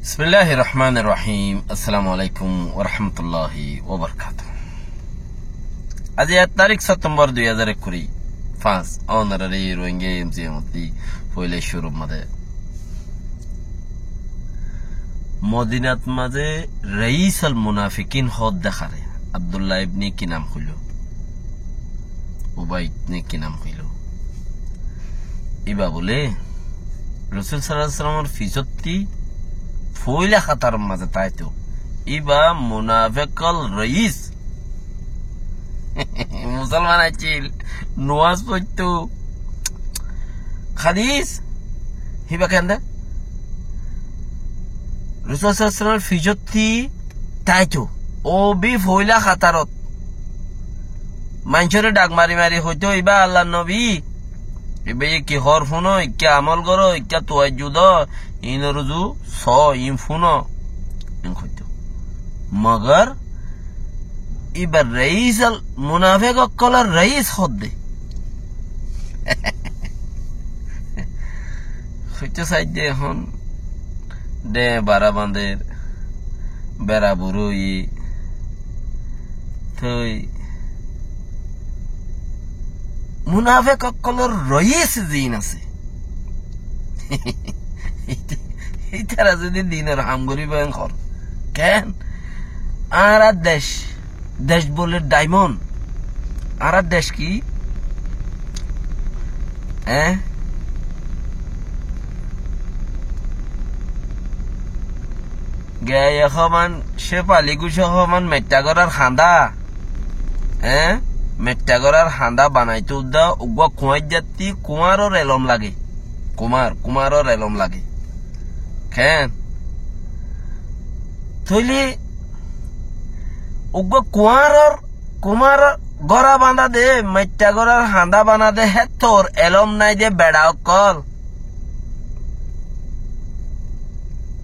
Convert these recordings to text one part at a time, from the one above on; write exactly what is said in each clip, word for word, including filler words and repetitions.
Bismilláhir rohmánir rohím. Assalamu aláikum warahmatulláhi wabarakátuhu. Aijja ek tarík Septembor dui házar ekkuri fañs. Ónorare Rohingya M C M ottú foila cúrur mazé Modinat mazé Raisal Munafikín hoódde háre, Abdullah ibne ki nam hoiló? Ubay ibne ki nam hoiló? Íba bóle Rosul sallallahu alaihi wasallamor fisótti foila hátaror mazé táito. Íba munafek ókkol raís. Musolman accíl, nomás foitto, hadís, híba kende? Rosul sallallahu alaihi wasallamor fisótti táito. Óbi foila hátarot. Maincóre dhak mari mari hoitó, "Íba Allar nobi, íba ye ki hoór fúno, ikká amol goró, ikká tuajju do, inor uzu só, in fúno." In hoitó. Mogor íba raisal munafek ókkolor raís hoódde. Hoitó saidde ehón de bara bañder, bera buru óiye. Toi munafek ókkolor raís ziín asé, ítara zodi dinor ham goríbo en hor, ken? Añárar dec, dec bóle daimond. Añárar dec ki? Eé? Geye homan, Cefali Gucé homan meittha gorár hañdá. Eé? Meittha gorár hañdá banaitó udda uggúa kuáñr zatti, kuáñror elóm lage. Kuáñr, kuáñror elóm lage. Ken? Tóile uggúa kuáñror, kuáñror górá bañdá de, meittha górár hañdá bañdá de, héttor elóm nái de beça ókkol.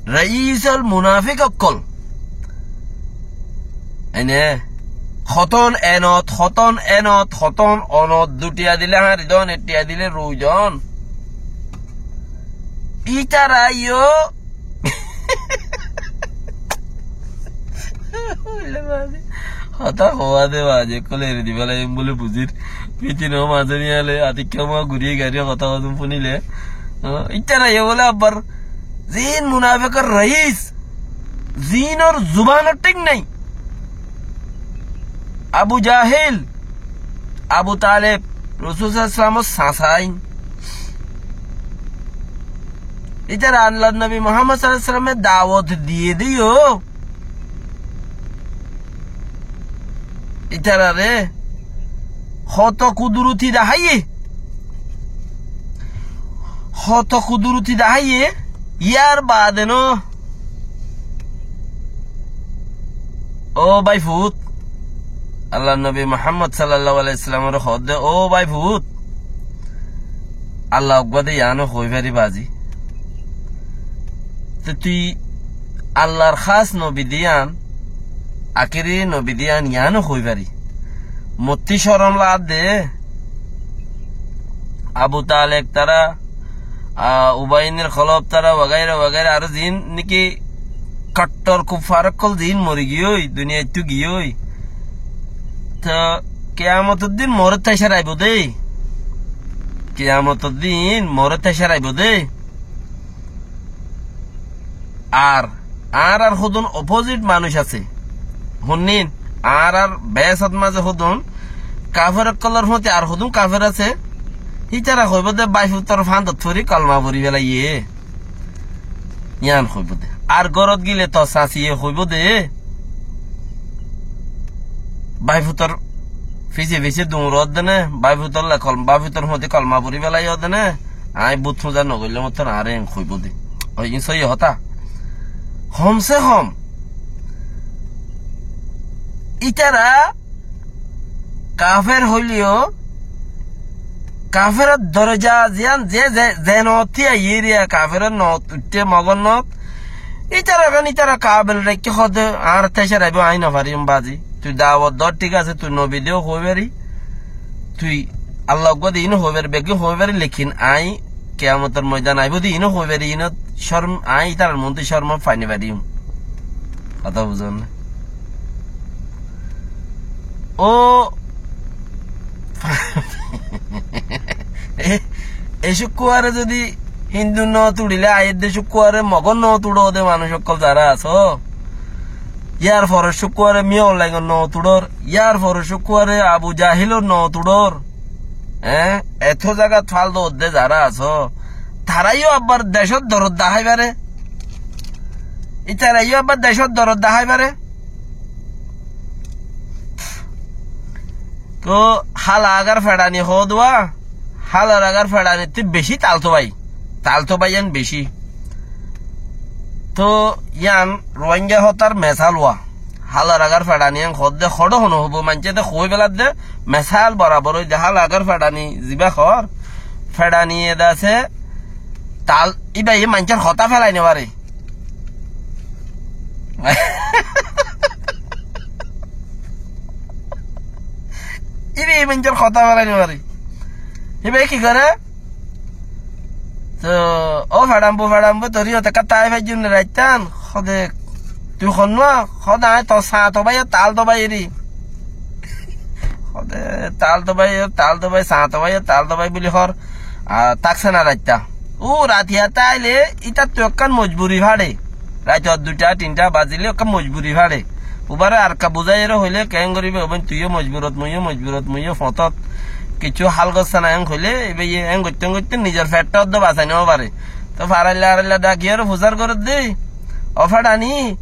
Raisol munafik ókkol. Ene, hotón enot, hotón enot, hotón onot, dui thiañ dile hañri don, ek thiañ dile rui don. Ítara yó hotá hoówa de baázi ókkole eri dibálla em buli buzír. Fítino mazé niyále, atikká má guriyé gariyé hotá hodún fúnile. Ó, ítara yó bóle abbar ziín munafekor raís, ziínor zubánor thík nái. Abu Jahil, Abu Taleb, Rosul sallallahu alaihi wasallamor sasain. Ítara Allar nobi Muhammad sallallahu alaihi wasallame dawot diyé de yó. Ítarare hoto kuduruti daháiye. Hoto kuduruti daháiye. Yar baade no. Ó báifut, Allar nobi Muhammad sallallahu alaihi wasallamore hoódde, ó báifut, Alla uggúa de yiáno hoói fari baázi. Te tui Allar hás nobi de yián, akéri nobi de yián yiáno hoói fari. Mottí corom laádde. Abu Taleb tará, a, Ubainir Holof tará, wagaira wagaira, aró ziín niki kottor kuffar ókkol ziín mori giyói, duniyaittú giyói. Te kiyamotor din moré tecaraibó de. Kiyamotor din moré tecaraibó de. Ar añárar hodún opozit manúic asé. Hunnín, añárar beésot mazé hodún kafer ókkolor fúañti ar hodún kafer asé. Hítara hoibó de, báifutor fáñdot fori kolma fori félaiyé. Yián hoibó de. Ar górot gile to sasiye hoibó de, báifutor fise fise duñr ódde né, báifutor le kol-, báifutor fúañti kolma fori félaiyé ódde né. Aññí but fúza nogoillé mottor añáre en hoibó de. Ói, iín sóiyi hotá. Homse hom ítara kafer hoileyó, kaferor doroja ziyán ze, ze, ze noot aiyér, kaferor noot uiththé mogor noot. Ítarar gán ítara kabel raikké hoódde, añáre tecaraibó, aññí nofarim baázi. Tui dawot dór, thík asé, tui nobi de yó hoói fari. Tui Alla uggúa de iín ó hoói fari, beggín hoói fari, lekin aññí kiyamotor moidan aibó de iín ó hoói fari, iínot córm, aññí ítarar muúntu córmot fai no fariyum. Hotá buzón né? Ó, e, e cúkkuare zodi Hindu no tuçile, aiyédde cúkkuare Mogor no tuço de manúic ókkol zará asó, yar foror cúkkuare Miyawar Laingor no tuçor, yar foror cúkkuare Abu Jahilor no tuçor, eé, eto zagat fal dodde zará asó, tará yó abbar decót dorot dahái fare. Ítara yó abbar decót dorot dahái fare. Toóu hála agar feçani hoódde, hálar agar feçanittú bicí talto bái, talto bái yían bicí. Toóu yían Ruáingga hotár mesál uá. Hálar agar feçani yían hoódde, hoçé hono hoóbo, maincé de hoói féladde, mesál borabor óilde, hála agar feçani zibá hoór, feçani ede asé, tal, íba yé maincór hotá félai no fare. Íba yé maincór hotá félai no fare. Íba yé ki goré? Toóu, ó feçambú, feçambú, tor yó te káttai faijjum né raittán? Hoóde, tui honnúa? Hoóde, aññí tor sañto báiyor talto bái eri. Hoóde, talto bái, talto bái, sañto báiyor talto bái buli hoór, a, tákse na raitta. Ó rati ata aile, ítattu ekkán mojburi façe. Raitor duita, tinta bazile ekkán mojburi façe. Ubáre arka buzáiyore hoilé, keén goríbe, óboin tuiyó mojburot, muiyó mojburot, muiyó foñtot. Kissú hál gossá na, eén hoilé, íba yé eén goittón goittón nizor feththá óddo basai no fare. Toóu farailla arailla dhakiyore fusár gorédde. Ó feçani,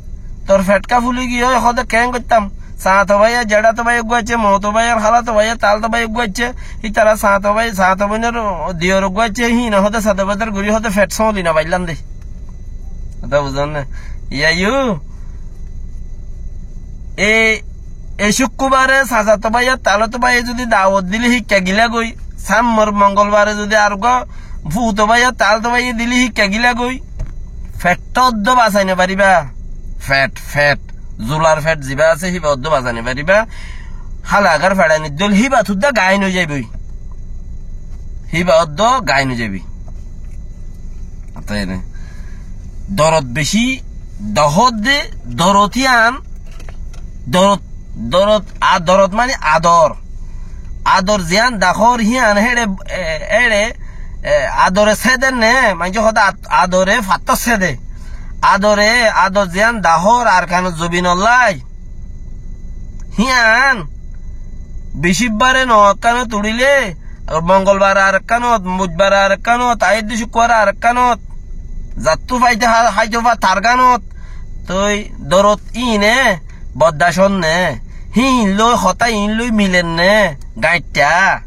tor fethká fuli giyói, hoóde keén goittám? Sañto báiyor, zeçáto bái eggúa aiccé, moóto báiyor, hálato báiyor, talto bái eggúa aiccé, ítara sañto bái, sañto bóinor diyor eggúa aiccé, híine hoóde sade bedar gorí hoóde feth sóñli no faillám de. Hotá buzón né? Yaiyo, e, e cúkkubare sasato báiyor, taloto báiye zodi dawot dile híkka gilá goi, sammor mongolbare zodi ar eggúa fuuto báiyor, taloto báiye dile híkka gilá goi, feththá óddo basai no faribá. Feth, feth. Zular feth zibá asé, híba óddo basai no faribá. Hála agar feçanir dóil híba tuddá gaáin ói zaiboi. Híba óddo gaáin ói zaiboi. Tóile dorot bicí dahódde, dorot yían, dorot, dorot, a, dorot mani ador. Ador ziyán dahór híyan héçe, e, héçe, e, adore séder né, maincé hoóde ad-, adore fattór séde. Adore, ador ziyán dahór Arkanor zobinollái. Híyan bicíbbare no ekkánot uçíle, mongolbare arekkánot, mucbare arekkánot, aiyédde cúkkuare arekkánot, zattú faite há-, háito fa targánot, toi dorot íine boddac ónne, híin loi hotá iín loi milenné, gañiththá.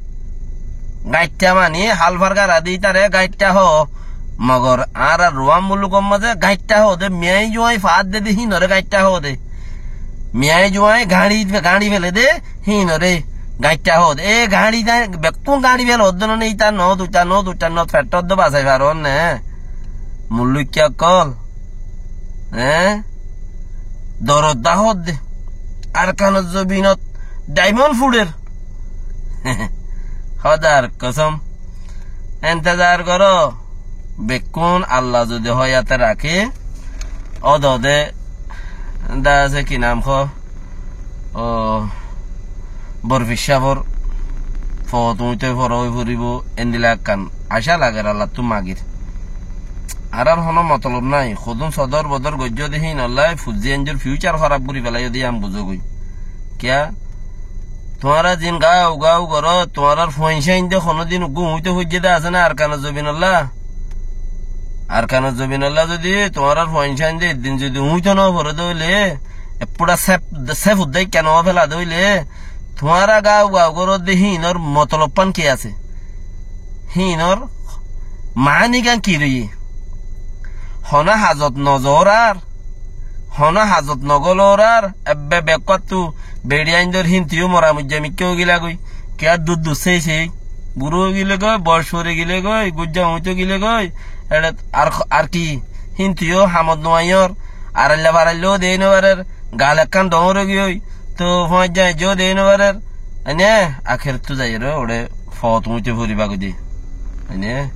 Gañiththá mani hálfar garadi ítare gañiththá hoó. Mogor añárar Ruán mulukor mazé gañiththá hoóde, miyai juañi faádde de híinoré gañiththá hoóde. Miyai juañi gañçi, gañçi fele de híinoré gañiththá hoóde. E gañçi, bekkún gañçi fele hoódde no né, íta no, duita no, duita no, feththá óddo basai faron né. Mullukká ókkol. Eé? Dorot dahódde. Arkanor zobinot dhaimon fuçer. Hódar kosóm. Entezar goró. Bekkún Alla zodi hóyate raké, ódode dá asé ki nam hoó, ó, Borfir cáfor foót uñíto forá ói foribóu, endila ekkán acá lager, Allattú magir. Añárar honó motolob nái, hodún sodor bodor goijjó de híinollá fuain ainzor fiucar hóraf gorí felaiyó de yían buzógoi. Kiyá? Tuáñra ziín gáu gáu goró, tuáñrár fuain cáin de honódin uggúa uñíto foijjé de asé né Arkanor zobinollá? Arkanor zobinollá zodi tuáñrár fuain cáin de eddin zodi uñíto no foré de óile, e fúra sef, sef uddá ikká no féla de óile, tuáñra gáu gáu goró de híinor motolob fán ki asé? Híinor maáni gán ki roiyé? Honó hazot nozoórar, honó hazot nogólorár, ebbe bekkúattu beçi aindór híntu yó mora moijja mikká óigilagói, kiyá dud dud séi séi, burú óigilagói, boc fori gilagói, gúijja uñít óigilagói, eçe ar, ar ki, híntu yó hamot nuaiyór, arailla farailla yó deéi nofarér, gal ekkán dhoóñr óigiyoi, toóu fúañijja aijja yó deéi nofarér, aine, akérottú zaiyóre uçé foót uñíte foribá goi de. Aine,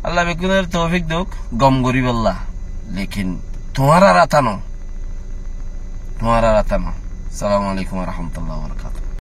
Allah beggúnore toufik douk gom goríbolla. Lekin tuáñrar ata no. Tuáñrar ata no. Assalamu alaikum wa rahmatullahi wa barakatuhu.